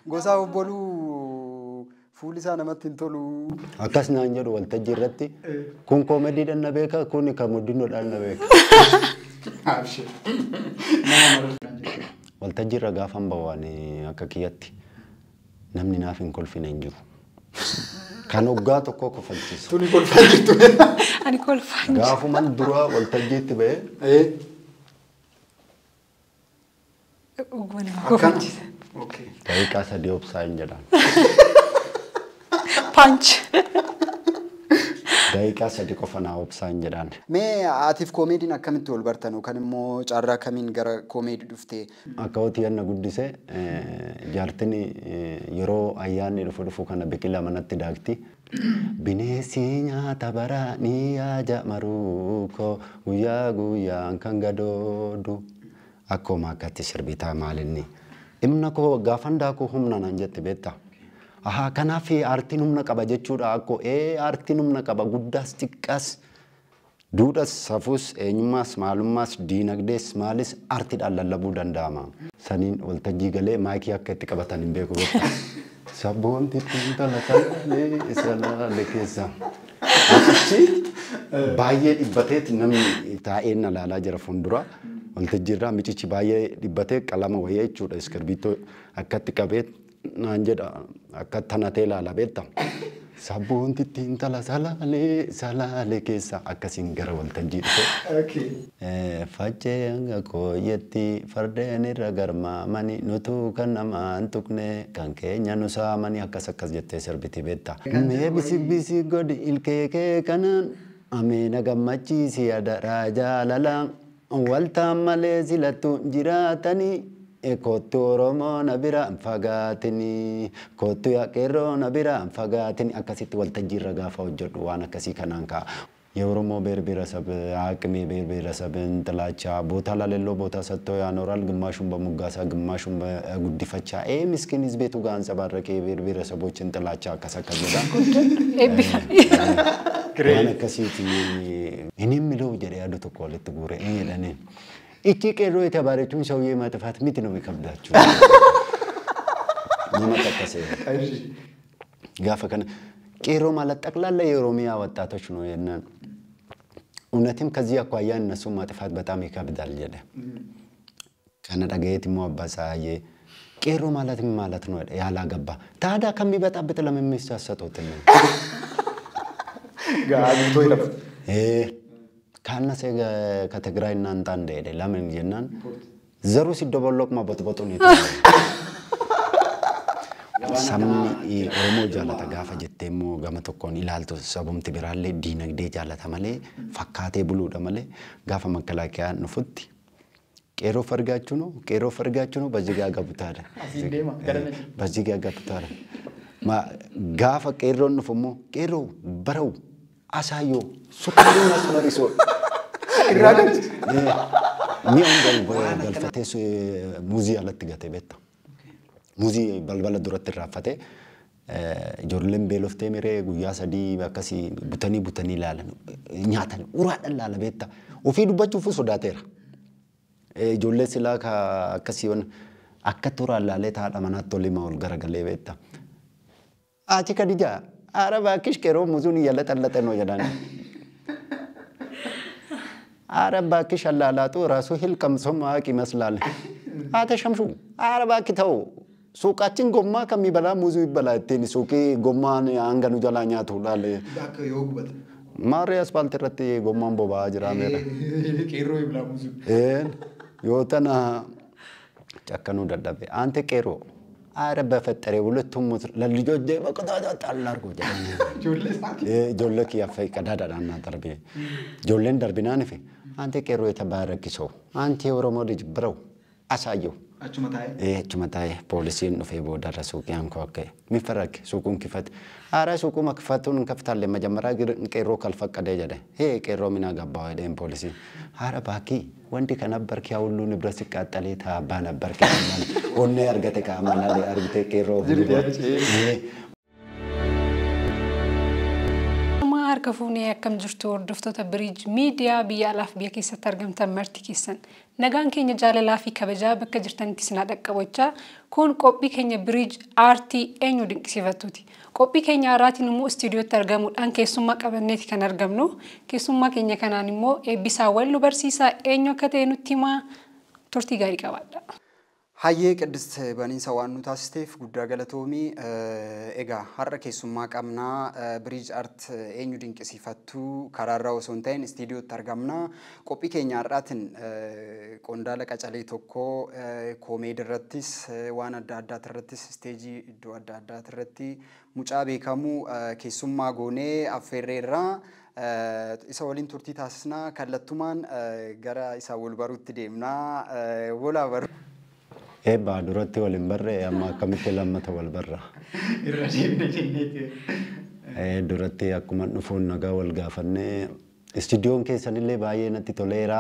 Gosaa obboluu fuulli isaa namatti hin tolu. Akkas naan jedhu waltajjii irratti kun koomediidhaan na beeka kun kan guddinoodhaan na beeka. Abshir. Nama mararfan jechuudha. Waltajjii irra gaafan ba'u akka kiyyatti namni naaf hin kolfine hin jiru. Kan hoggaa tokko kofalchiisu. Tuni kolfaa jirtu. Ani kolfaa hin jiru. Gaafuman dura waltajjiitti ba'ee Dhuguma nama kofalchiisa. Okay. daqiiqaa 3 obsaa hin jedhan. Paanch. Daqiiqaa 3 qofa naa obsaa hin jedhan. Mee atiif koomeediin akkamitti wal bartan yookaan immoo carraa kamiin gara koomeedii dhuftee? Akka hootii yanna guddise jaartin yeroo ayyaanni dhufu dhufu kana biqilaa manatti daakti. Bineensi nyaata bara ni yaaja maruuko guyyaa guyyaan kan gadoodu. Akkuma akkatti sirbitaa maalinni. Dhimna koo gaafan daakuu humna naan jette beektaa. Ahaa kanaaf aartiin humna qaba jechuudha akkoo aartiin humna qaba guddaas xiqqaas duudhas safuus eenyummaas maalummaas diinagdees maalis aartiidhaan lallabuu danda'ama. Saniin waltajjii galee maayikii akka itti qabatan hin beeku beektaa. Sabboonti intala salaalee salaalee keessa. Achi baay'ee dhibbateet namni taa'ee na ilaalaa jira fuuldura. Waltajjii irraa micichi baay'ee dhibbatee qalama wayii jechuudha iskirbiitoo akkatti qabee naan jedha akka tanatee ilaala beektaa. Sabboonti intala salaalee salaalee keessa akkasiin gara waltajjii dhufe. Faccee hanga kooyyetti fardeen irra garmaamani nutuu kan namaan tuqne kan keenya nu saamani akkas akkas jettee sirbiti beektaa. Mee bisi bisi godhi ilkee kee kanaan ameena gammachiisi adaraa jaalalaa waltaan malee silattu jiraatanii kottu Oromoo na bira hin fagaatinii kottu qeerroo na bira hin fagaatinii akkasitti waltajjii irra gaafa hojjedhu waan akkasii kanaan ka'a. የኦሮሞ ብሔር ብሔረሰብ አቅም የብሔር ብሔረሰብን ጥላቻ ቦታ ለሌለው ቦታ ሰጥቶ ያኖራል። ግማሹን በሙጋሳ ግማሹን በጉዲፈቻ። ይሄ ምስኪን ህዝብ ቤቱ ጋር አንጸባረቀ የብሔር ብሔረሰቦችን ጥላቻ ከሰከዘዳ waan akkasiiti እኔ የምለው jedhee yaadu tokko walitti guure jedhanii እቺ ቄሮ የተባለችውን ሰውዬ ማጥፋት ምንድን ነው የሚከብዳችሁ? nama ጠቀሰ gaafa kana ቄሮ ማለት ጠቅላላ የኦሮሚያ ወጣቶች ነው የነን እውነትም ከዚህ አኳያ እነሱ ማጥፋት በጣም ይከብዳል jedhe kana dhagayeet immoo abbaa Tsahaayyee ቄሮ ማለት ምን ማለት ነው ያላገባ ታዲያ ከሚበጣብጥ ለምን ሚስት አትሰጡትም? Gaagitoo jedhama. ካነሰ ከትግራይ እናንጣ እንደሄደ ለምን jennaan ዘሩ ሲደበለቅ መቦጥቦጡ ነው የተባለው። Sabni Oromoo jaalata gaafa jettee immoo gama tokkoon ilaaltu sabumti biraallee diinagdee jaalata malee fakkaatee buluudha malee gaafa makkalaakiyaan dhufutti qeerroo fargaachuu ነው qeerroo fargaachuu ነው በዚህ ጋር ገብታለ Asiin deema gara nadi. በዚህ ጋር ገብታለ gaafa qeerroon dhufu immoo qeerroo barau asaayoo sukkaruun asmarisoo Irraa galchi. Mi'oon galfatee muuzii alatti gatee beekta. Muuzii balbala duratti irraanfatee ijoolleen beeloftee miree guyyaa 3 akkasii butanii butanii ilaalan nyaatan uraadhaan ilaala beekta. Ofii dubbachuuf sodaateera. Ijoollee silaa akkasii akka turaan ilaalee haadha manaatti olima ol garagalee beekta. Achi Khadija ara baakkish qeeroo muzuun እያለጠለጠ ነው jedhan. አረ እባክሽ አላላጡ ራሱ ሂል ቀምሶ ማወቅ ይመስላል። አተሸምሹ አረ እባክህ ተው ሱቃችን ጎማ ከሚበላ ሙዙ ይበላ ittiin suuqii gommaan hanga nu jalaa nyaatu laale. Bakka yoo gubate. Maarree asfaaltii irratti gommaan boba'aa jira meera. Qeerroo ibla muuzuu. Yoo tana ጨከኑ dadhabe አንተ ቄሮ አረ በፈጠረ ሁለቱም ሙዝ ለልጆች በቅጣጣ ጣል አድርጎ Ijoollee isaati. ijoollee kiyya fa'i qadaadaadhaan naa darbe ijoolleen darbinaan ife አንተ ቄሮ የተባረክ ሰው አንተ የኦሮሞ ልጅ ብረው አሳየው Achuma taa'ee. Achuma taa'ee poolisiin dhufee boodarra suuqii hankoo akka የሚፈረግ ሱቁን ክፈት፣ አረ ሱቁ መክፈቱን እንከፍታለን መጀመሪያ ግን ቄሮ ካልፈቀደ jedhe ሄ ቄሮ ምን አገባው jedheen poolisiin አረ እባክህ ወንድ ከነበርክ ያ ሁሉ ንብረት ሲቃጠል ታባ ነበርክ ኦኔ argate kaamana argite ቄሮ Harka Harka fuunee akkam jirtu hordoftoota Biriij Miidiyaa biyya alaaf biyya keessatti argamtan marti keessan. Nagaan keenya jaalalaa fi kabajaa bakka jirtanitti isin haa dhaqqabachaa. Kun qophii keenya Biriij Aartii eenyu dinqisiifattuuti. Qophii keenya har'aatiin immoo istuudiyootti argamuudhaan keessummaa qabanneeti kan argamnu. Keessummaa keenya kanaan immoo eebbisaa wal nu barsiisaa eenyu akka ta'e nutti himaa turtii gaarii qabaadha. Hayyee Qiddist baniinsa waan nu taasisteef guddaa galatoomii. Egaa har'a keessummaa qabnaa Biriij Aart eenyu dinqisiifattuu karaarraa osoo hin ta'in istiidiyootti argamnaa. Qophii keenya har'aatiin qondaala qacalee tokko koomeedii irrattis waan adda addaati irrattis isteejii iddoo adda addaati irratti mucaa beekamu keessummaa goonee affeerreerraa. Isa waliin turtii taasisnaa kallattumaan gara isaa wal baruutti deemnaa. Walaa baru. Eebbaa duratti wal hin barre amma akkamitti lammata wal barra. Irra deemna jenneeti. Duratti akkuma dhufuun nagaa wal gaafannee istiidiyoon keessanillee baay'ee natti toleera.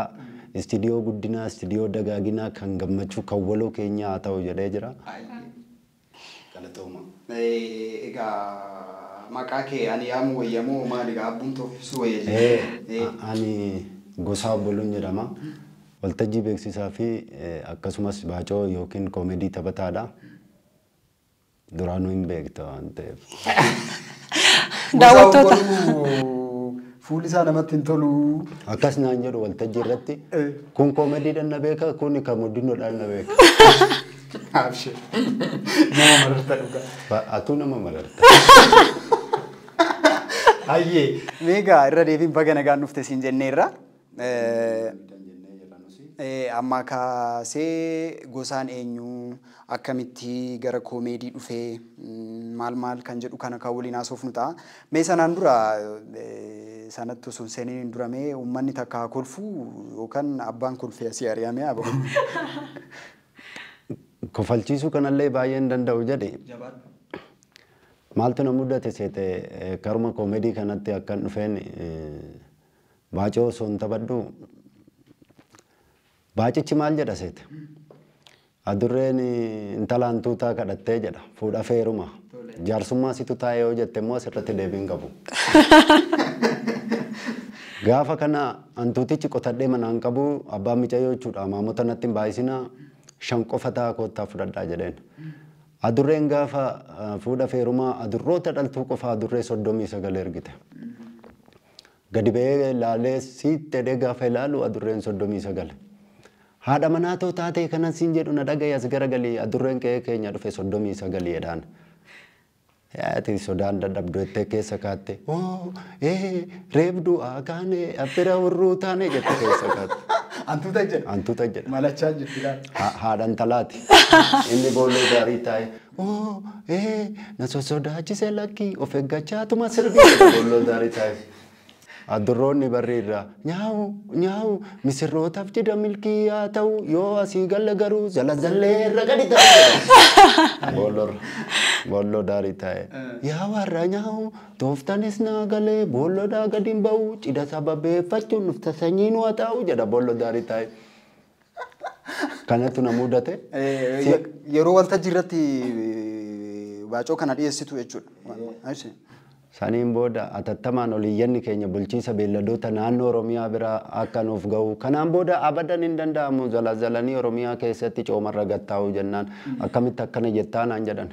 Istiidiyoo guddinaa, istiidiyoo dagaaginaa kan gammachuu kan waloo keenyaa haa ta'u jedhee jira. Galatooma. Egaa maqaa kee ani yaamu wayyamoo maali egaa abbuun toof ibsuu wayya jedhee. Ani Gosaa Obboluun jedhama. Waltajjii beeksisaa fi akkasumas baacoo yookiin koomedii taphataadha. Duraanuu hin beekta waan ta'eef. Daawwattoota. Fuulli isaa namatti hin tolu. Akkas naan jedhu waltajjii irratti kun koomediidhaan na beeka kun kan guddinoodhaan na beeka. Abshee. Nama mararta dhugaa. Atuu nama mararta. Hayyee. Meegaa irra deebiin baga nagaan dhufte siin jenneerra. Amma kaasee gosaan eenyu akkamitti gara koomeedii dhufee maal maal kan jedhu kana kan waliin haasofnu ta'a. Mee sanaan dura sanatti osoo hin seeniin dura mee uummanni takka haa kolfu yookaan abbaan kolfee asii ari'amee haa bahu. Kofalchiisuu kanallee baay'ee hin danda'u jedhe. Maaltu na mudate seete karuma koomedii kanatti akkan dhufeen baacoo osoo hin taphadhu. Baacichi maal jedha seete? Adurreen intala hantuutaa kadhattee jedha. Fuudha feeruma. Jaarsummaa situ taa'ee yoo jette immoo asirratti deebiin qabu. Gaafa kana hantuutichi qotadhee manaan qabu abbaan micayyoo jechuudha. Maamota natti hin baay'isinaa 5 qofa ta'a koottaa fudhadhaa jedheen. Adurreen gaafa fuudha feerumaa adurroota dhaltuu qofa adurree 39 ergite. Gadi ba'ee ilaalee siitti jedhee gaafa ilaalu adurreen 39. Haadha manaa too taatee kanan siin jedhu na dhaga'i as garagalii adurreen qe'ee keenya dhufe 39 jedhaan. Ati sodaan dadhabdu jettee keessa kaatte. Oo reebduu kaane affeera hurruu taane jette keessa kaatte. Hantuuta jedha. Hantuuta jedha. Malachaa jirti laata. Haadha intalaati. Inni boolloo gaarii taa'e. Oo na sossodaachise lakkii of eeggachaatuma sirbii jedha boolloo gaarii taa'e. Adurroonni barri irraa nyaawu nyaawu misirrootaaf jedha milkii haa ta'u yoo asii galle garuu zala zallee irra gadi ta'u. Boolloo daarii taa'e. Yaa warra nyaawu tooftanis naa galee boolloodhaa gadi hin ba'u cidha sababeeffachuun dhufta sanyii nu haa ta'u jedha boolloo daarii taa'e. Kanatu na mudate. Yeroo waltajjii irratti baacoo kana dhiyeessitu jechuudha. Saniin booda atattamaan oliyyanni keenya bulchiinsa beelladoota naannoo Oromiyaa biraa akka nuuf ga'u. Kanaan booda abadan hin danda'amu zalazalanii Oromiyaa keessatti coomarra gattaa'u jennaan akkamitti akkana jettaa naan jedhan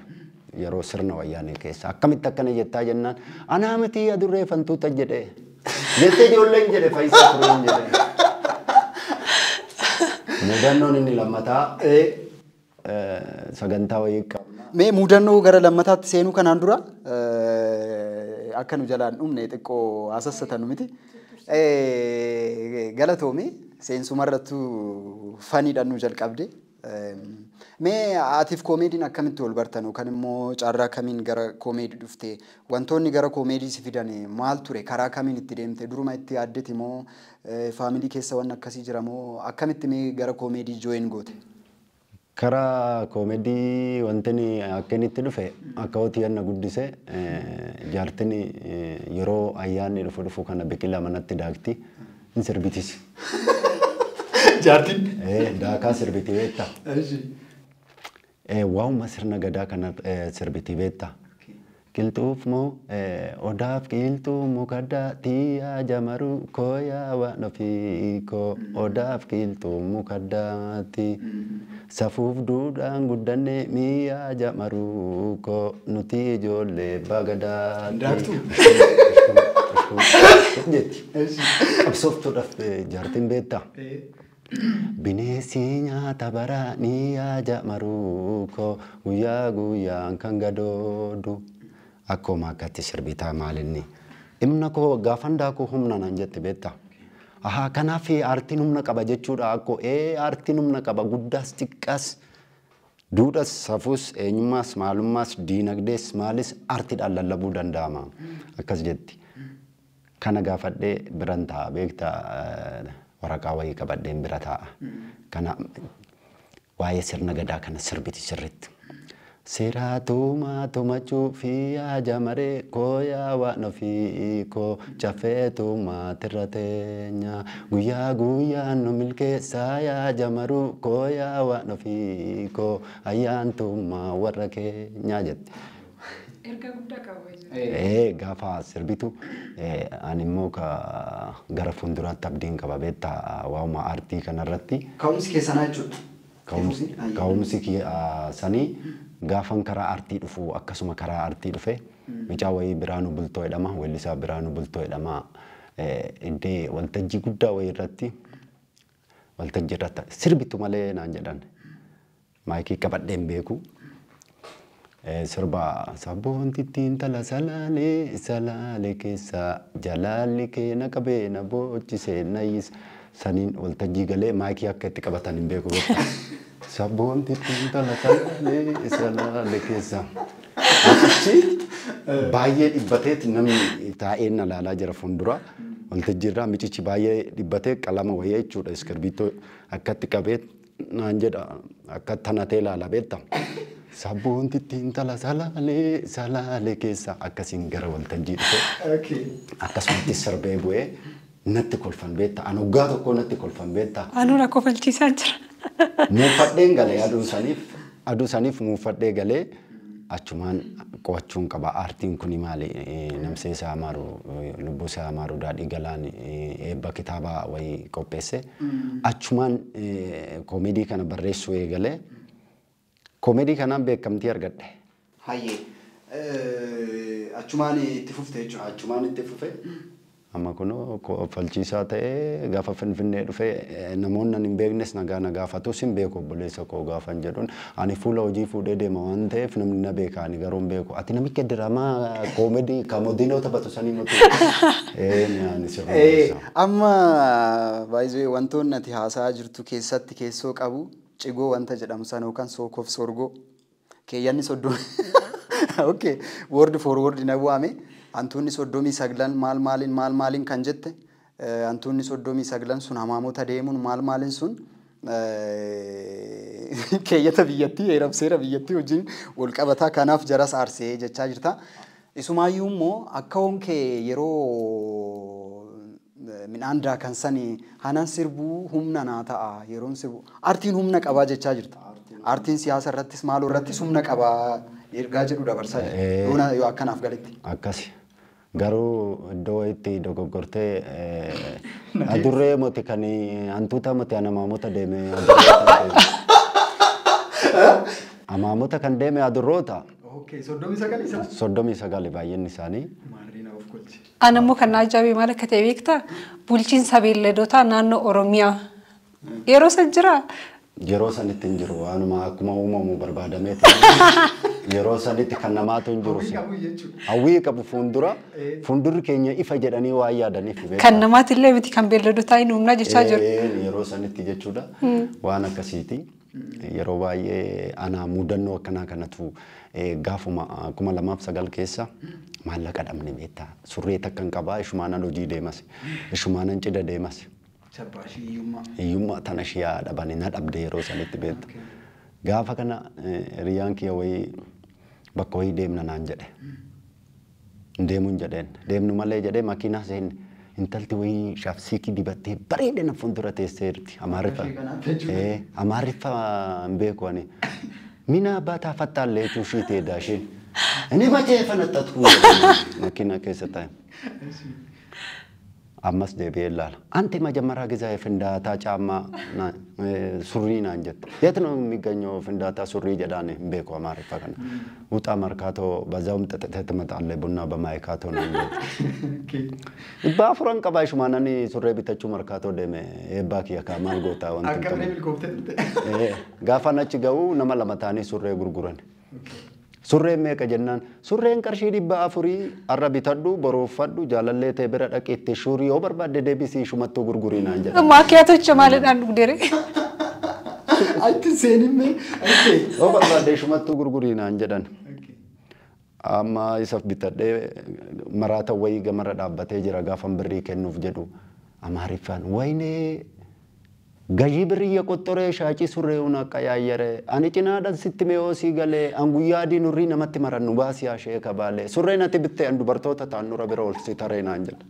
yeroo sirna wayyaanee keessa akkamitti akkana jettaa jennaan anaa miti adurree fantuuta jedhee jettee ijoolleen jedhe fayyisaa tureen jedhe. Mudannoon inni lammataa sagantaa wayii qaba. Mee mudannoo gara lammataatti seenuu kanaan dura akka nu jalaan dhumne xiqqoo hasassatanu miti. Galatoome seensumarrattuu faniidhaan nu jalqabde. Mee atiif koomeediin akkamitti wal bartan yookaan immoo carraa kamiin gara koomeedii dhufte wantoonni gara koomeedii si fidan maal ture karaa kamiin itti deemte duruma itti yaaddeti moo faamilii keessa waan akkasii jira moo akkamitti mee gara koomeedii jooyin goote? Karaa koomedii wanti akka inni itti dhufe akka hootii na guddise jaartiin yeroo ayyaanni dhufu dhufu kana biqilaa manatti daakti hin sirbitis. Jaartiin? Daakaa sirbiti beektaa. Waa'uma sirna gadaa kana sirbiti beektaa. Qilxuuf moo odaaf qilxuu mukaddaatti yaa jamaruu koo yaa waan ofii koo odaaf qilxuu mukaddaatti. Safuuf duudhaan guddanne miyaa jamaruu koo nuti ijoollee bagadaatti. Jetti. Qabsooftuudhaaf jaartiin beektaa. Bineensi nyaata bara ni yaa jamaruu koo guyyaa guyyaan kan gadoodu. Akkuma akkatti sirbitaa maalinni. Dhimna koo gaafan daakuu humna naan jette beektaa. Ahaa kanaaf aartiin humna qaba jechuudha akkoo aartiin humna qaba guddaas xiqqaas duudhas safuus eenyummaas maalummaas diinagdees maalis aartiidhaan lallabuu danda'ama akkas jetti. Kana gaafadhee biran taa'a beektaa waraqaa wayii qabadheen bira taa'a. Kana waa'ee sirna gadaa kana sirbiti sirritti. Seeraa tuumaa tumachuu fi yaa jamaree koo yaa waan ofii koo caffee tuumaa tirra teenya guyyaa guyyaan nu milkeessaa yaa jamaruu koo yaa waan ofii koo ayyaan tuumaa warra keenyaa jette. Ergaa guddaa qaba. Gaafa sirbitu ani immoo gara fuulduraatti abdiin qaba beektaa waa'uma aartii kanarratti. Ka'umsi keessanaa jechuudha. Ka'umsi sanii gaafan karaa aartii dhufu akkasuma karaa aartii dhufe mucaa wayii Biraanuu Bultoo jedhama weellisaa Biraanuu Bultoo jedhama iddee waltajjii guddaa wayii irratti waltajjii irratti sirbitu malee naan jedhan maayikii qabadheen beeku. Sirba sabboontittiin intala salaalee salaalee keessa jalaalli kee na qabee na boochisee na iyyisa saniin waltajjii galee maayikii akka itti qabatan hin beeku. Sabboontittiin intala salaalee salaalee keessa. Achi baay'ee dhibbateeti namni taa'ee na ilaalaa jira fuuldura. Waltajjii irraa micichi baay'ee dhibbatee qalama wayii jechuudha iskirbiitoo akkatti qabee naan jedha akka tanatee ilaala beektaa. Sabboontittiin intala salaalee salaalee keessa akkasiin gara waltajjii dhufe. Akkasumatti sirbee bu'ee natti kolfan beektaa. Ani waggaa tokko natti kolfan beektaa. Anuu na kofalchiisaa jira. Muufadheen galee aduu saniif muufadhee galee achumaan qo'achuun qaba. Aartiin kuni maali? Namsee isaa amaaru lubbuu isaa amaaru daadhii galaan eebba kitaabaa wayii qopheesse. Achumaan koomedii kana barreessuu eegalee koomedii kanaan beekamtii argadhe. Hayyee. Achumaan itti fufte jechuudha. Achumaan itti fufe. Amma kunoo kofalchiisaa ta'ee gaafa Finfinnee dhufee namoonni ani hin beeknes nagaa na gaafatus hin beeku obboleessa koo gaafan jedhuun ani fuula hojii fuudhee deema waan ta'eef namni na beeka ani garuu hin beeku. Ati namicha diraamaa koomedii kaamodiinoo taphatu sanii matu. Ani sirrii. Amma baay'ee wantoonni ati haasa'aa jirtu keessatti keessoo qabu cigoo wanta jedhamu sana yookaan sookoof sorgoo keeyyanni soddomii. Okay, word for word na bu'ame. Hantuunni 39 maal maaliin maal maaliin kan jette hantuunni 39 sun hamaamota deemuun maal maaliin sun keeyyata biyyattii heeraaf seera biyyattii wajjin wal qabataa kanaaf jaras aarsee jechaa jirta. Isumaayyuu immoo akka honkee yeroo midhaan daakan sanii hanan sirbuu humna naa ta'a yeroon sirbu aartiin humna qabaa jechaa jirta. Aartiin siyaasa irrattis maaloo irrattis humna qabaa ergaa jedhu dabarsaa jira. Yoo akkanaaf galetti. Akkasi. Garuu iddoo itti dogoggortee adurree moti kan hantuuta moti hamaamota deeme. Hamaamota kan deeme adurroota. 39 isaa? 39 baay'inni isaanii. Ani immoo kan na ajaa'ibe maal akka ta'e beektaa? Bulchiinsa beelladootaa naannoo Oromiyaa. Yeroo san jiraa? Yeroo sanitti hin jiru waanuma akkuma uumamu barbaadameeti. Yeroo sanitti kan namaatu hin jiru. Hawwii qabu fuuldura fuuldurri keenya ifa jedhanii waan yaadaniif. Kan namaatillee miti kan beelladootaa hin uumnaa jechaa jiru. Yeroo sanitti jechuudha waan akkasiiti. Yeroo baay'ee ana mudannoo akkanaa kanatu gaafuma 2009 keessa maallaqa dhabne beektaa. Surree takka hin qabaa ishumaanan hojii deemas ishumaanan cidha deemas. Hiyyummaa tana ishee dhabane na dhabde yeroo sanitti beektu. Gaafa kana hiriyyaan kiyya wayii bakka wayii deemna naan jedhe. Deemuun jedheen deemnu malee jedhee makiinaa seenne intalti wayii shaafsiikii dibattee bareedina fuuldura teessee jirti. Amaariffa. Amaariffa hin beeku ani. Mina abbaa taafattaallee jechuun ishii teeddaa isheen. እኔ መቼ ፈነጠጥኩ መኪና keessa taa'e. Ammas deebi'ee ilaala. Anti መጀመሪያ ጊዜ ፍንዳታ ጫማ ሱሪ naan jette. የት ነው የሚገኘው ፍንዳታ ሱሪ jedhaan hin beeku Amaariffa kana. ውጣ መርካቶ በዛውም ጠጥተህ ትመጣለህ ቡና በማይካቶ naan jette. Dhibbaa afuran qabaa ishumaan surree bitachuu markaatoo deeme eebbaa kiyya kaa maal gootaa wanti Akka malee milkooftee turte. Gaafa achi ga'u nama lama ta'anii surree gurguran. Surreen meeqa jennaan surreen qarshii 400 har'a bitadhu boruuffadhu jaalallee ta'e bira dhaqi itti shuurii yoo barbaadde deebisii ishumattuu gurgurii naan jedhan. Maakiyaatocha maalidhaan dhugdere? Achi seenimee. Yoo barbaadde ishumattuu gurgurii naan jedhan. Amma isaaf bitadhee maraata wayii gamarra dhaabbatee jira gaafan birrii kennuuf jedhu Amaariffaan waynee gayii birrii የቆጠረ ሻጪ ሱሬውን አቀያየረ ani cinaadhaan sitti mee osii galee an guyyaa adii nurrii namatti marannu baasii ashee kabaale surreen ati bitte an dubartoota ta'an nurra bira ol si taree naan jedha.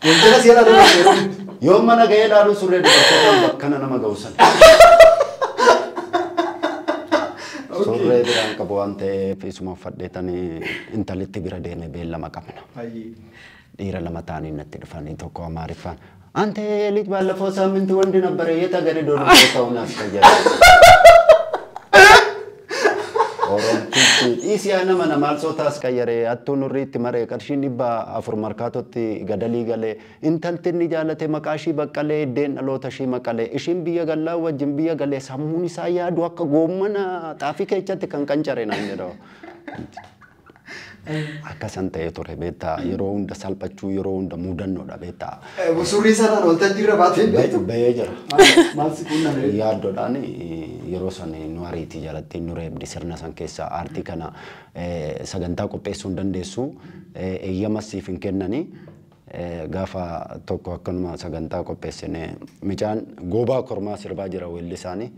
Wantoota seera dhala Yoo mana ga'ee ilaalu surree dubartootaan bakkana nama ga'u sana. Surree biraan qabu waan ta'eef isuma uffadheetanii intalitti bira deeme beellama qabna. Dhiira lama ta'anii natti dhufanii tokko Amaariffaan አንተ ልጅ ባለፈው ሳምንት ወንድ ነበረ የት ሀገር ሄዶ ነው ቦታውን አስቀየረ? Oromtichi dhiisii nama namaal soota asqayyare hattuu nurrii itti maree qarshiin 400 markaatotti gadalii galee intalti inni jaalate maqaa ishii baqqalee iddeen dhaloota ishii maqalee ishiin biyya gallaa wajjin biyya galee sammuun isaa yaadu akka goommana xaafii keessatti kan qancare naan jedhamu. Akkasan ta'ee ture beektaa yeroo hunda salphachuu yeroo hunda mudannoodha beektaa. Suurri sanaan waltajjii irra baatee beektu. Bahee jira. Maal si quunname? Yaaddoodhaan yeroo san nu ariitii jalatti nu reebdi sirna san keessa aartii kana sagantaa qopheessuu hin dandeessu eeyyama siif hin kennani. Gaafa tokko akkanuma sagantaa qopheessine mucaan goobaa kormaa sirbaa jira weellisaanii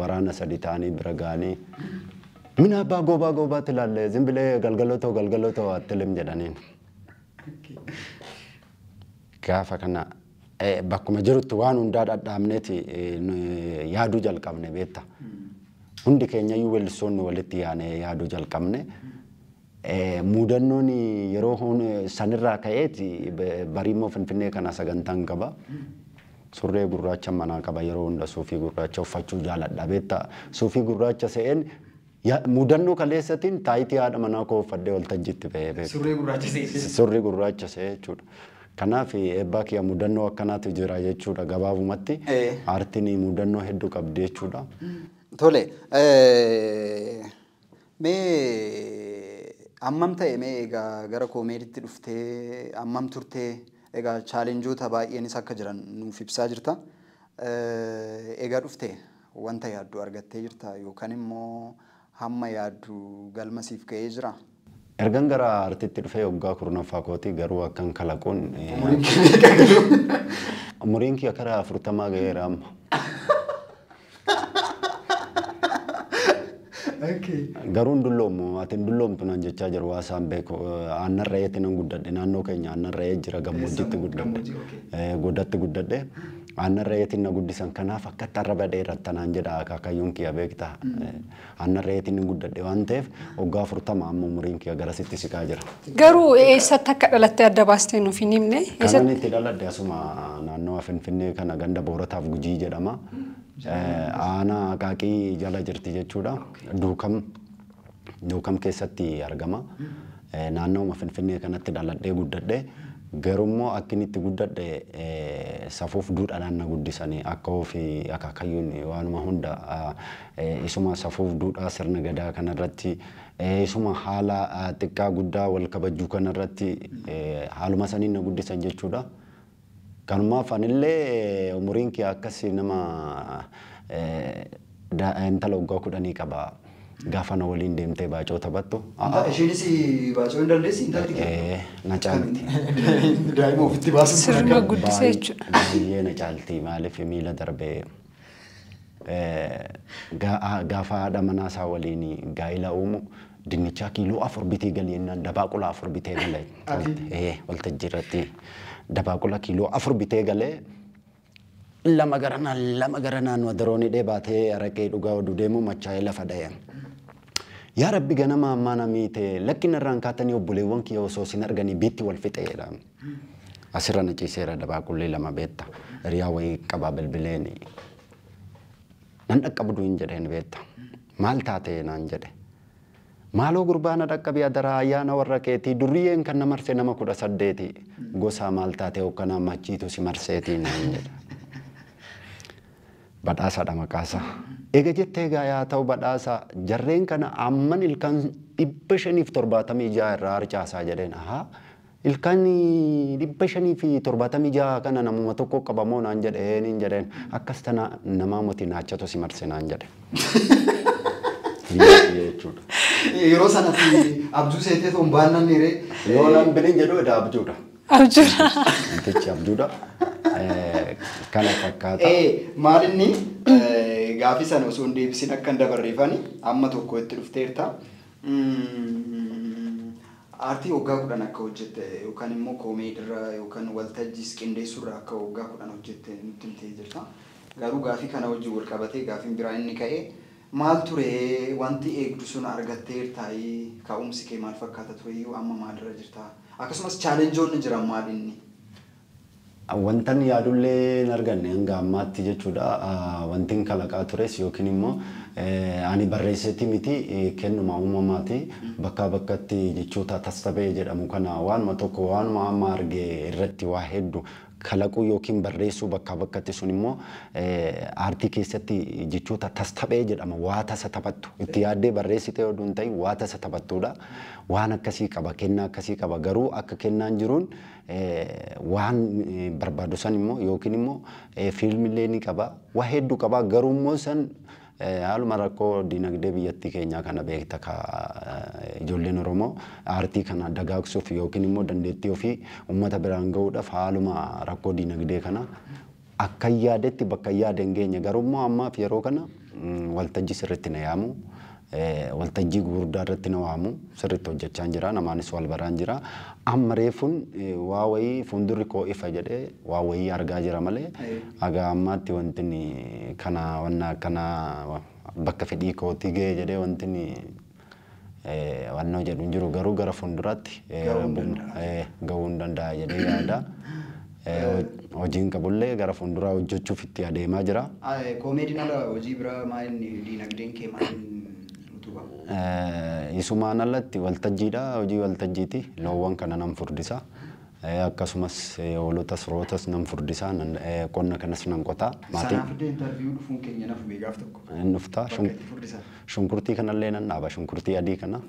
waraana sadi ta'anii bira ga'anii ምን አባ ጎባ ጎባ ትላለህ? ዝም ብለህ ገልገሎቶ ገልገሎቶ አትልም jedhaniin. Gaafa kana bakkuma jirutti waan hundaa dhadhaabneeti yaaduu jalqabne beekta. Hundi keenyayyuu weellistoonni walitti yaanee yaaduu jalqabne. Mudannoon yeroo sanirraa ka'eeti bariimmoo Finfinnee kana sagantaan qaba. Surree gurraacha manaa qaba yeroo hunda suufii gurraacha uffachuu jaaladha beekta. Suufii gurraacha se'een mudannoo kaleessatiin taayitii haadha manaa koo uffadhee waltajjiitti ba'ee beeku. Surree gurraacha se'ee. Surree gurraacha se'ee jechuudha. Kanaaf eebbaa kiyya mudannoo akkanaatu jira jechuudha gabaabumatti. Aartiin mudannoo hedduu qabdi jechuudha. Tole mee ammam ta'e mee egaa gara koomeediitti dhuftee ammam turtee egaa chaalenjoota baay'eenis akka jiran nuuf ibsaa jirta. Egaa dhuftee wanta yaaddu argattee jirta yookaan immoo hamma yaaddu galma siif ga'ee jira? Ergan gara aartiitti dhufee waggaa 10ffaa kooti garuu akkan kalaquun umuriin kiyya karaa 40 ga'eera amma. Garuu hin dulloomu ati hin dulloomtu naan jechaa jiru waa isaan beeku aannan re'eetti nan guddadhe naannoo keenya aannan re'ee jira gammoojjitti guddadhe godatti guddadhe aannan re'eetiin na guddisan kanaaf akkatti arraba dheeratta naan jedha akaakayyuun kiyya beekta aannan re'eetiin nan guddadhe waan ta'eef waggaa 40 amma umuriin kiyya garasitti siqaa jira. Garuu eessatti akka dhalatte adda baastee nuuf hin himne? Kanan itti dhaladhe asuma naannoo Finfinnee kana ganda Boorataaf Gujii jedhama. Aanaa Aqaaqii jala jirti jechuudha. Duukam keessatti argama. Naannooma Finfinnee kanatti dhaladhee guddadhe. Garummoo akka inni itti guddadhe safuuf duudhaadhaan na guddisanii akka ofii akaakayyuun waanuma hunda isuma safuuf duudhaa sirna gadaa kanarratti isuma haala xiqqaa guddaa wal kabajuu kanarratti haaluma saniin na guddisan jechuudha. Kanumaaf anillee umuriin kiyya akkasii nama intala waggaa 10 qaba. Gaafa na waliin deemtee baacoo taphattu. Isheenis baacoo hin dandeessi intalti kee? Na caalti. Daa'ima ofitti baasuun Sirna guddisee jechuudha. Baay'ee na caalti maaliif miila darbee gaafa haadha manaa isaa waliin gaa'ila uumu dinnichaa kiiloo 4 bitee galee jennaan dabaaqula 4 bitee galee. Waltajjii irratti dabaaqula kiiloo 4 bitee galee lama garanaan wadaroon hidhee baatee araqee dhugaa oduu deemu machaa'ee lafa dha'e. Yaa Rabbi ganama ammaa na miite lakkina irraan kaatanii obboleewwan kiyya osoo sin arganii biitti wal fixeedha. Asirra na ciiseera dabaaqullee lama beetta. Hiriyaa wayii qabaa bilbileen. Nan dhaqqabdu hin jedheen beetta. Maal taate naan jedhe. Maaloo gurbaa na dhaqqabi adaraa ayyaana warra keetii durriyyeen kan na marse nama 18 gosaa maal taate hoogganaa machiitu si marseetii naan jedhe. Badhaasaadha maqaasaa. Eega jettee egaa yaa ta'u badhaasa jarreen kana amman ilkaan 576 irraa harcaasaa jedheen. Ahaa ilkaan 576 kana namuma tokko qabamoo naan jedheen hin jedheen. Akkas tana namaa moti naachatu si marse naan jedhe. Jechuudha. Yeroo sanatti abjuu seetee toon baannaan niree. Yoo nan bilin jedhu edaa abjuudha. Abjuudha. Wantichi abjuudha. Kana fakkaata. Maal inni gaafii sana osoo hin deebisin akka hin dabarreeffani amma tokko itti dhufteerta. Aartii waggaa 10 akka hojjette yookaan immoo koomeediirra yookaan waltajjiis qindeessuurra akka waggaa 10 hojjette nutti himtee jirta. Garuu gaafii kana wajjin wal qabatee gaafiin biraa inni ka'e maal ture wanti eegdu sun argatteertaayi ka'umsi kee maal fakkaata tureyyuu amma maalirra jirta? Akkasumas chaalenjoonni jiran maal inni? Wantan yaadullee hin arganne hanga ammaatti jechuudha. Wantin kalaqaa tures yookiin immoo ani barreessetti miti kennuma uumamaati. Bakkaa bakkatti jechoota tastabee jedhamu kana waanuma tokko waanuma amma arge irratti waa hedduu kalaquu yookiin barreessuu bakkaa bakkatti sun immoo aartii keessatti jechoota tastabee jedhama waa tasa taphattu. Itti yaaddee barreessitee oduu hin ta'in waa tasa taphattuudha. Waan akkasii qaba kennaa akkasii qaba garuu akka kennaan jiruun waan barbaadu san immoo yookiin immoo fiilmillee ni qaba waa hedduu qaba garuu immoo san haaluma rakkoo dinagdee biyyattii keenyaa kana beekta ka ijoolleen Oromoo aartii kana dagaagsuuf yookiin immoo dandeettii ofii uummata biraan gahuudhaaf haaluma rakkoo dinagdee kana akka yaadetti bakka yaade hin geenye garuu immoo ammaaf yeroo kana waltajjii sirriitti na yaamu. Waltajjii gurguddaa irratti na waamu sirriitti hojjechaa jira namaanis wal baraan jira amma reefuun waa wayii fuuldurri koo ifa jedhee waa wayii argaa jira malee haga ammaatti wanti kana wanna kana bakka fedhii kootii ga'e jedhee wanti wannoo jedhu hin jiru garuu gara fuulduraatti gahuu hin danda'a jedhee yaada. Hojiin qabullee gara fuulduraa hojjechuuf itti adeemaa jira. Koomeediin ala hojii biraa maal inni dinagdeen kee maal? Isumaan alatti waltajjiidha hojii waltajjiiti loowwan kana nan furdisa akkasumas hoolotas rootas nan furdisa qonna kanas nan qota. Sanaaf illee intarviiyuu dhufuun keenya naaf beekaaf tokko. Inni dhufta shunkurtii kanallee nan dhaaba shunkurtii adii kana.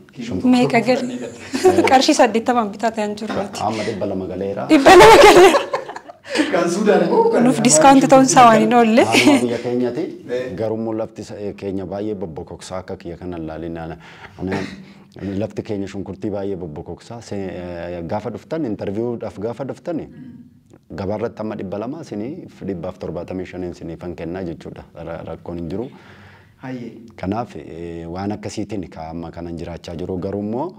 Meeqa gali? Qarshii 80 bitaa ta'an jiru. Amma 200 galeera. 200 galeera. Kan Suudaan immoo Nuuf diskaawunti ta'uun isaa waan hin oolle. Haaluma biyya keenyati garuu lafti keenya baay'ee bobbokoksaa akka kiyya kana ilaalin lafti keenya shunkurtii baay'ee bobbokoksaa gaafa dhuftan intarviiyuudhaaf gaafa dhuftan gabaarratti amma 200 isinii 175 isiniifan kennaa jechuudha rakkoon hin jiru. Kanaaf waan akkasiitiin amma kanan jiraachaa jiru garuu immoo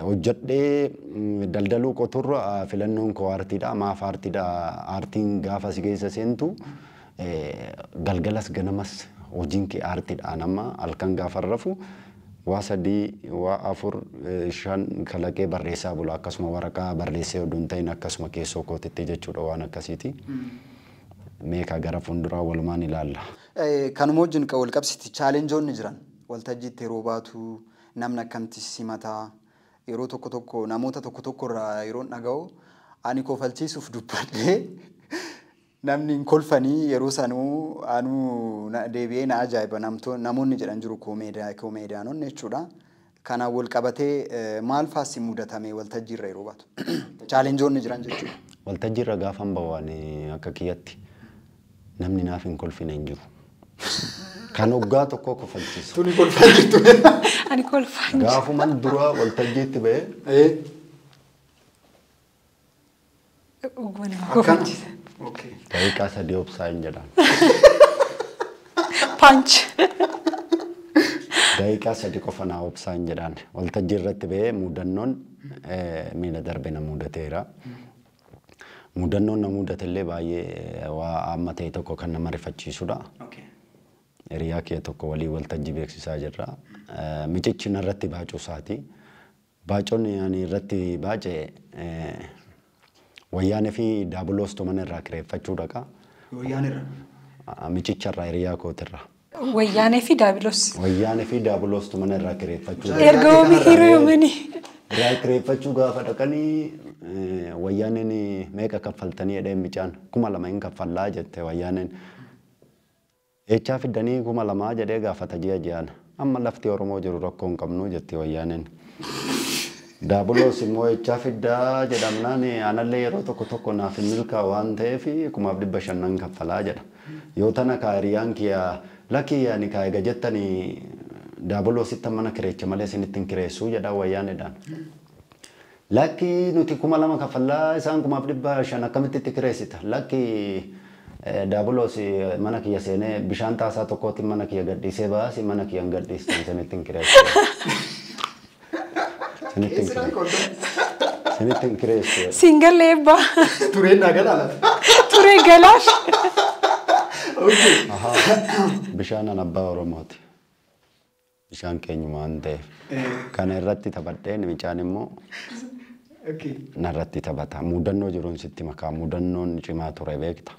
hojjedhee daldaluu qoturra filannoon koo aartiidha. Maaf aartiidha? Aartiin gaafa si keessa seentu galgalas ganamas hojiin kee aartiidhaan amma halkan gaafa rafu waa 3 waa 4 5 kalaqee barreessaa bula akkasuma waraqaa barreessee oduu hin ta'in akkasuma keessoo kootitti jechuudha waan akkasiiti. Meeqa gara fuulduraa walumaan ilaalla. Kanuma wajjin wal qabsiisti chaalenjoonni jiran waltajjiitti yeroo baatu namni akkamitti simataa yeroo tokko tokko namoota tokko tokko irraa yeroon dhaga'u ani kofalchiisuuf dubbadhee namni hin kolfanii yeroo sanuu anuu deebi'ee na ajaa'iba namoonni jedhan jiru koomeediyaanonni jechuudha. Kanaan wal qabatee maal faasii mudatame waltajjiirra yeroo baatu? Chaalenjoonni jiran jechuudha. Waltajjiirra gaafan bahu ani akka kiyyatti namni naaf hin kolfine hin jiru. Kan waggaa tokko kofalchiisu. Tuni kolfaa jirtu. Ani kolfaa hin jiru. Gaafuman dura waltajjiitti ba'ee. Dhuguma nama kofalchiisa. Daqiiqaa 3 obsaa hin jedhan. Paanch. Daqiiqaa 3 qofa naa obsaa hin jedhan. Waltajjii irratti ba'ee mudannoon miila darbe na mudateera. Mudannoon na mudate illee baay'ee waa amma ta'e tokko kan nama rifachiisudha. Hiriyaa kee tokko walii waltajjii beeksisaa jirra. Micichi narratti baacuu isaati. Baacoon ani irratti baace wayyaanee fi daabuloos mana irraa kireeffachuu dhaqa. Wayyaan irra. Micicha irraa hiriyaa kootirra. Wayyaanee fi daabiloos. Wayyaanee fi daabuloos mana irraa kireeffachuu dhaqa. Erga oomii hiriyoomanii. Irraa kireeffachuu gaafa dhaqanii wayyaaneen meeqa kaffaltanii jedhee micaan 2000 hin kaffallaa jette wayyaaneen. Eechaa fiddanii 2000 jedhee gaafata ji'a ji'aan. Amma lafti Oromoo jiru rakkoo hin qabnu jetti wayyaaneen. Daabuloos immoo eechaa fiddaa jedhamnaan anallee yeroo tokko tokko naaf hin milkaa'u waan ta'eef 1500 nan kaffalaa jedha. Yoo tana kaa hiriyaan kiyya lakkii ani kaa eega jettanii daabuloositti mana kireecha malee isinitti hin kireessuu jedha wayyaaneedhaan. Lakki nuti 2000 kaffallaa isaan 1500 akkamitti itti kireessita? Lakki daabuloos mana kiyya seenee bishaan taasaa tokkootti mana kiyya gadhiisee baasi mana kiyya hin gadhiistan isinitti hin kireessu. Isinitti hin kireessu. Singal eebbaa. Tureen naa galaa laata? Turee galaaf. Bishaan an abbaa Oromooti. Bishaan keenyuma waan ta'eef. Kana irratti taphadheen micaan immoo narratti taphata. Mudannoo jiruun sitti makaa mudannoon cimaa ture beekta.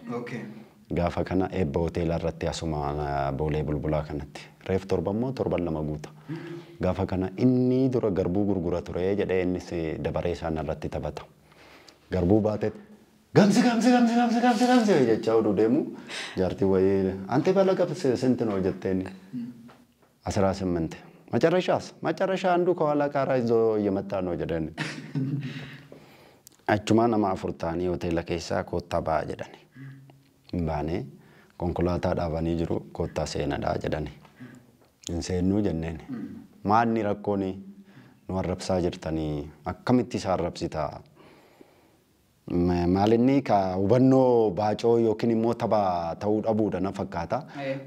Gaafa kana eebba hoteela irratti asuma boolee bulbulaa kanatti. Reef torba immoo torban lama guuta. Gaafa kana inni dura garbuu gurgura ture jedhee innis dabaree isaa narratti taphata. Garbuu baatee gamsi gamsi gamsi gamsi gamsi gamsi jechaa oduu deemu jaartii wayii ante bala gamsi sinti noo jetteeni. 18 መጨረሻስ መጨረሻ አንዱ ከኋላ ቃራ ይዞ እየመጣ ነው jedhani. Achuma nama afur ta'anii hoteela keessaa koottaa ba'aa jedhani. Baanee konkolaataa dhaabanii jiru koottaa seenadhaa jedhani. Hin seennuu jenneen. Maanni rakkoon nu arrabsaa jirtanii akkamitti isa arrabsitaa? Maalinni ka hubannoo baacoo yookiin immoo tapha ta'uu dhabuudha na fakkaata.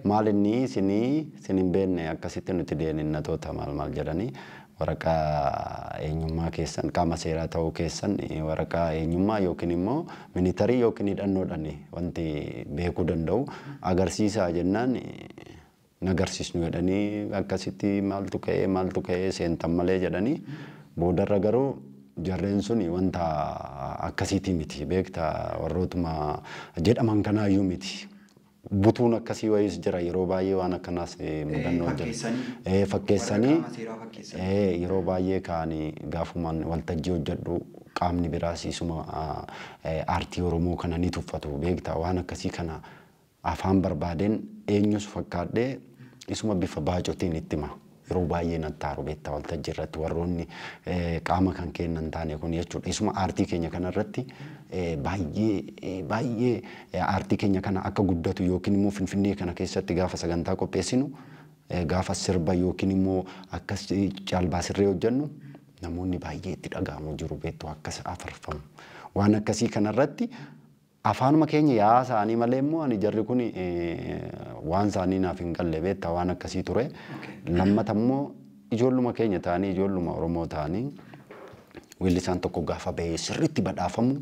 Maalinni isinii isin hin beekne akkasitti nuti deeninnatoota maal maal jedhanii waraqaa eenyummaa keessan qaama seeraa ta'uu keessan waraqaa eenyummaa yookiin immoo minitarii yookiin hidhannoodhaan wanti beekuu danda'u agarsiisaa jennaan nagarsiisnu jedhanii akkasitti maaltu ka'ee seentan malee jedhanii boodarra garuu jarreen sun wanta akkasiitii miti beekta warrootuma jedhaman kanaayyuu miti. Butuun akkasii wayiis jira yeroo baay'ee waan akkanaas mudannoo jira. Fakkeessanii yeroo baay'ee kaanii gaafumaan waltajjii hojjedhu qaamni biraas isuma aartii Oromoo kana ni tuffatu beekta waan akkasii kana afaan barbaadeen eenyus fakkaadhee isuma bifa baacotiin itti hima. Yeroo baay'ee natti aaru beektaa waltajjii irratti warroonni qaama kan kennan taane kun jechuudha. Isuma aartii keenya kanarratti baay'ee baay'ee aartii keenya kana akka guddatu yookiin immoo Finfinnee kana keessatti gaafa sagantaa qopheessinu gaafa sirba yookiin immoo akkas caalbaa sirree hojjennu namoonni baay'ee itti dhaga'amu jiru beektu akkas afarfamu. Waan akkasii kanarratti afaanuma keenya yaa isaanii malee immoo ani jarri kun waan isaanii naaf hin galle beektaa waan akkasii ture. Lammata immoo ijoolluma keenya ta'anii ijoolluma Oromoo ta'anii weellisaan tokko gaafa bahee sirriitti badhaafamu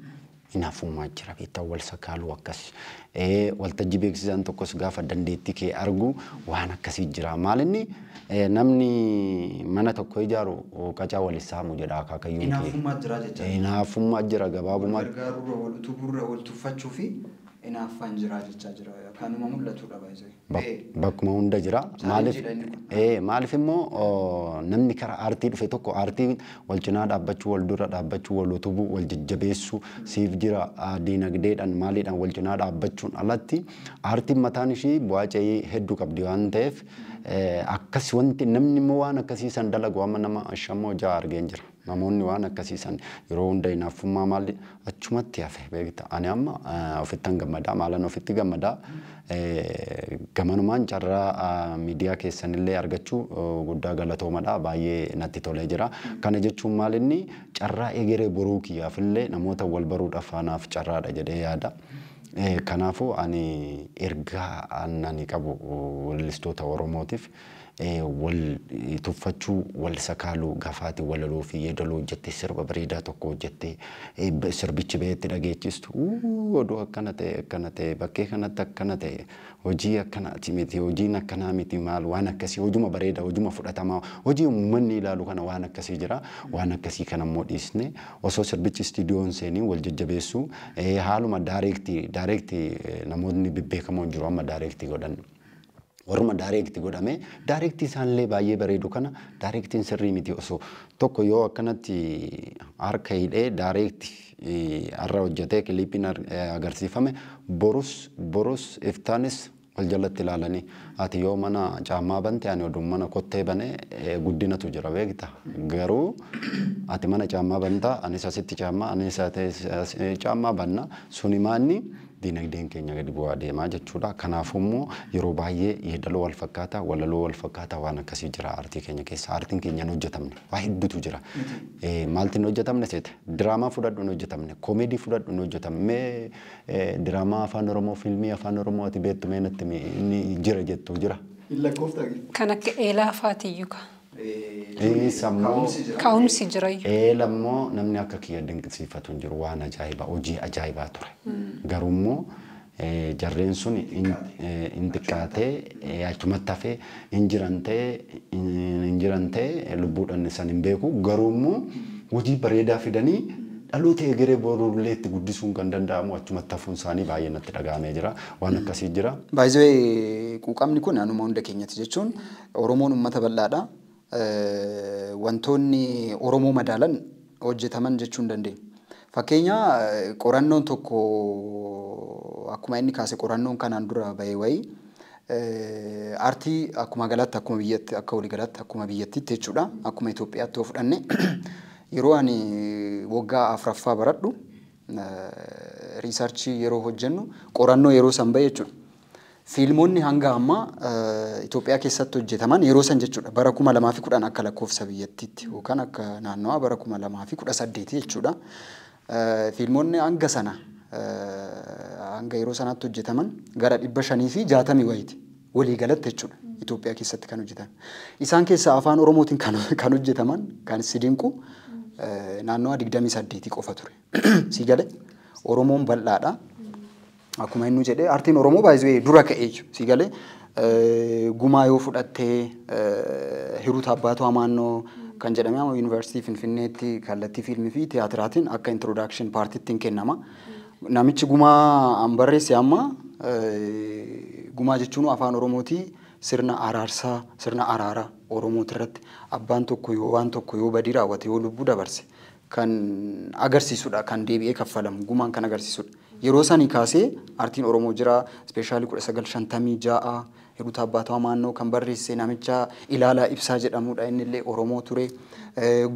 hinaafummaa jira beektaa wal sakaaluu akkas. Waltajjii beeksisaan tokkos gaafa dandeettii kee argu waan akkasii jira. Maalinni namni mana tokko ijaaru qacaa wal saamu jedha akaakayyuun kee. Hinaafummaa jira jecha. Hinaafummaa jira gabaabummaa. Wal gargaarurra wal utubuurra wal tuffachuu fi hinaaffaan jira jechaa jira. Kanuma mul'atudha baay'ee. Bakkuma hunda jira. Maaliif immoo namni karaa aartii dhufe tokko aartii wal cinaa dhaabbachuu, wal dura dhaabbachuu, wal utubuu, wal jajjabeessuu siif jira diinagdeedhaan maaliidhaan wal cinaa dhaabbachuun alatti aartiin mataan ishii bu'aa ce'ii hedduu qabdi waan ta'eef akkas wanti namni immoo waan akkasii san dalagu amma nama shammoo ja'a argeen jira. Namoonni waan akkasii san yeroo hunda hinaaffummaa maali achumatti hafe beekta. Ani amma ofittan gammadaa maalan ofitti gammadaa gamanumaan carraa miidiyaa keessanillee argachuu guddaa galatoomadha baay'ee natti tolee jira. Kana jechuun maal inni carraa egeree boruu kiyyaafillee namoota wal baruudhaaf anaaf carraadha jedhee yaada. Kanaafuu ani ergaa ani qabu weellistoota Oromootiif Wal tuffachuu, wal sakaaluu, gaafaati walaloo fi yeedaloo hojjettee, sirba bareedaa tokko hojjettee, sirbichi baheetti dhageechistu, oduu akkana ta'e, akkana ta'e, bakkee kanatti akkana ta'e, hojii akkanaati miti, hojiin akkanaa miti, maal waan akkasii, hojuma bareedaa, hojuma fudhatamaa, hojii uummanni ilaalu kana, waan akkasii jira. Waan akkasii kana immoo dhiisne, osoo sirbichi istiidiyoon seenii wal jajjabeessuu, haaluma direct namoonni bebbeekamoon jiru amma direct godhan. Warruma direct godhame, direct isaanillee baay'ee bareedu kana, directiin sirrii miti. Osoo tokko yoo akkanatti harka hidhee direct har'a hojjetee kiliipiin agarsiifame, borus iftaanis wal jalatti ilaalanii, ati yoo mana caammaa bante, ani oduu mana kottee bane guddinatu jira beekta. Garuu ati mana caammaa bantaa, anis asitti caammaa, anis caammaa banna, suni maanni dinagdeen keenya gadi bu'aa deemaa jechuudha. Kanaafuu immoo yeroo baay'ee yeedaloo wal fakkaataa, walaloo wal fakkaataa, waan akkasii jira aartii keenya keessa. Aartiin keenya hin hojjetamne, waa hedduutu jira. Maalti hin hojjetamne seete? Diraamaa fudhadhu, hin hojjetamne, koomeedii fudhadhu, hin hojjetamne. Mee diraamaa Afaan Oromoo, fiilmii Afaan Oromoo ati beektu mee natti inni jira jettu jira? Kan akka eelaa faatiyyuu ka. Sammuu Ka'umsi jirayyuu. Eela immoo namni akka kiyya dinqisiifatu hin jiru, waan ajaa'ibaa, hojii ajaa'ibaa ture. Garuu immoo jarreen sun hin xiqqaatee achumatti hafee hin jiran ta'e lubbuudhaan isaan hin beeku. Garuu immoo hojii bareedaa fidanii dhaloota egeree borullee itti guddisuun kan danda'amu achumatti hafuun isaanii baay'ee natti dhaga'amee jira. Waan akkasii jira. Baay'ee quuqamni kun anuma hunda keenyatti jechuun Oromoon uummata bal'aadha. Wantoonni Oromoo madaalan hojjetaman jechuu hin dandeenya. Fakkeenya, qorannoon tokko akkuma inni kaase, qorannoon kanaan dura bahee wayii, aartii akkuma galaatti, akkuma biyyatti, akka waliigalaatti, akkuma biyyattiitti jechuudha, akkuma Itoophiyaatti yoo fudhanne, yeroo ani waggaa afuraffaa baradhu research yeroo hojjennu, qorannoo yeroo san bahe jechuudha. Fiilmonni hanga ammaa Itoophiyaa keessatti hojjetaman yeroo san jechuudha, bara 2010 akka lakkoofsa biyyattiitti yookaan akka naannawaa bara 2018 jechuudha. Fiilmonni hanga sana, hanga yeroo sanaatti hojjetaman gara 560 wayiiti walii galatti jechuudha, Itoophiyaa keessatti kan hojjetan. Isaan keessaa Afaan Oromootiin kan hojjetaman, kan si dinqu, naannawaa 28 qofa ture. Si galee, Oromoon bal'aadha. Akkuma inni jedhee, aartiin Oromoo baay'ee dura ka'ee jiru. Si galee, gumaa yoo fudhattee, Hiruut Abbaatoo Amaannoo kan jedhame amma Yuunivarsiitii Finfinneetti kallattii fiilmii fi tiyaatiraatiin akka introduction partiitti hin kennama. Namichi gumaa an barreesse amma, gumaa jechuun Afaan Oromootii sirna araarsaa, sirna araaraa Oromooti irratti abbaan tokko yoo waan tokko yoo badii raawwate, yoo lubbuu dabarse kan agarsiisudha, kan deebi'ee kaffalamu gumaan kan agarsiisudha. Yeroo sanii kaasee aartiin Oromoo jira, especially 1956 Hiruut Abbaatoo Amaannoo kan barreesse namicha Ilaalaa Ibsaa jedhamudha, innillee Oromoo ture.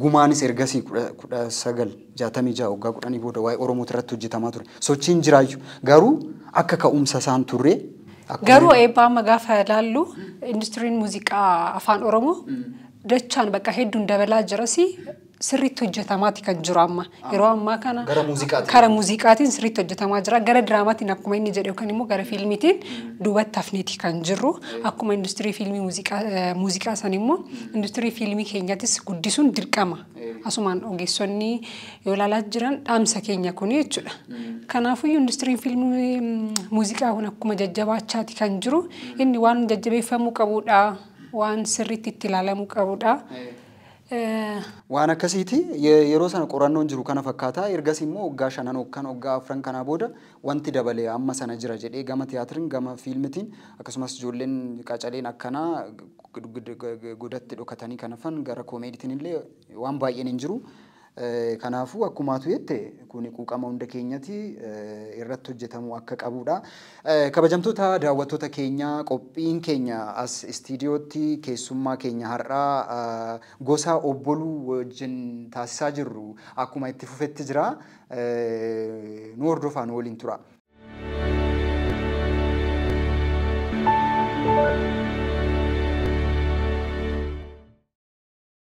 Gumaanis ergasii 1966, waggaa 10 booda waa'ee Oromoo irratti hojjetamaa ture. Sochiin jiraayyuu garuu akka ka'umsa isaan turre. Garuu eebbaa amma gaafa ilaallu, industiriin muuziqaa Afaan Oromoo dachaan bakka hedduun dabalaa jirasi, sirriitti hojjetamaati kan jiru amma. Yeroo ammaa kana Gara muuziqaatiin. Kara muuziqaatiin sirriitti hojjetamaa jira. Gara diraamaatiin akkuma inni jedhe yookaan immoo gara fiilmiitiin duubatti hafneeti kan jirru. Akkuma industirii fiilmii muuziqaa san immoo industirii fiilmii keenyattis guddisuun dirqama. Asumaan ogeessonni yoo ilaalaa jiran dhaamsa keenya kuni jechuudha. Kanaafuyyuu industiriin fiilmii muuziqaa kun akkuma jajjabaachaati kan jiru. Inni waan jajjabeeffamuu qabudha. Waan sirriitti itti ilaalamuu qabudha. Waan akkasiiti. Yeroo sana qorannoon jiru kana fakkaata. Ergasii immoo waggaa shanan yookaan waggaa afran kanaa booda wanti dabalee amma sana jira jedhee, gama tiyaatiriin, gama fiilmitiin, akkasumas ijoolleen qacaleen akkanaa godatti dhokatanii kan hafan gara koomeediitiin illee waan baay'een hin jiru. Kanaafuu akkumaatu jette, kun quuqama hunda keenyati, irratti hojjetamuu akka qabudha. Kabajamtoota daawwattoota keenya, qophiin keenya as istiidiyootti keessummaa keenya har'aa Gosaa Obboluu wajjin taasisaa jirru akkuma itti fufetti jira. Nu hordofaa, nu waliin tura.